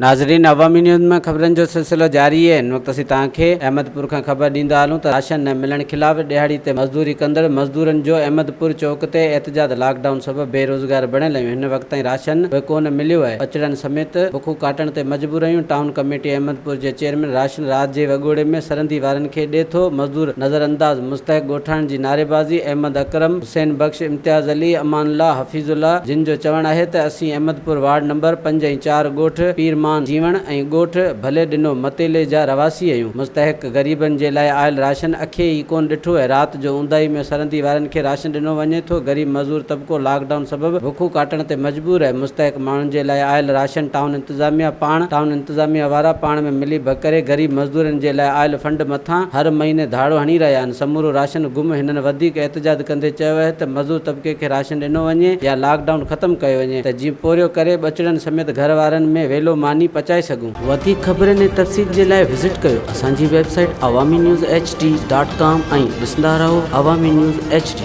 ناظرين عوامي نيوز ۾ خبرن جو سلسلو جاري آهي هن وقت اسين توهان کي احمد پور کان خبر ڏيندا هلون ته راشن نه ملڻ خلاف ڏهاڙي تي مزدوري ڪندڙ مزدورن جو احمد پور چوڪ تي احتجاج لاڪ ڊائون سبب بي روزگار بڻيل آهيون هن وقت تائين راشن به ڪونه مليو آهي ٻچڙن سميت بکون ڪاٽڻ تي مجبور آهيون ٽائون ڪميٽي احمد پور جي چيئرمين راشن رات جي وڳوڙي ۾ سرندي وارن کي ڏي ٿو مزدور نظر انداز مستحق ڳوٺاڻن جي نعريبازي احمد اڪرم حسين بخش، امتياز علي، امان الله، حفيظ الله جن جو چوڻ آهي ته اسين احمدپور وارڊ نمبر پنج ۽ چار ڳوٺ پير مان جيوڻ ۽ ڳوٺ ڀلي ڏنو متيلي جا رهواسي آهيون مستحق غريبن جي لاء آيل راشن اکين ئي ڪونه ڏٺو ۽ رات جو اونداهي ۾ سرندي وارن کي راشن ڏنو وڃي ٿو غريب مزور طبقو لاڪ ڊائون سبب بکون ڪاٽڻ تي مجبور آهي مستحق ماڻهن جي لاء آيل راشن ٽائون انتظاميا پاڻ ٽائون انتظاميا وارا پاڻ ۾ ملي ڀڳ ڪري غريب مزدورن جي لاء آيل فنڊ مٿان هر مهيني ڌاڙو هڻي رهيا آهن سمورو راشن گم هنن وڌيڪ احتجاج ڪندي چيو آهي ته مزور طبقي کي راشن ڏنو وڃي يا لاڪ ڊائون ختم ڪيو وڃي ته جيئن پورهيو ڪري ٻچڙن سميت گهر وارن ۾ ويلو ماني پچائي سگهون. وڌيڪ خبرن ۽ تفصيل جي لاء وزٽ ڪيو اسان جي website Awami news H D dot com ۽ ڏسندا رهو عوامي نيوز ايڇ ڊي.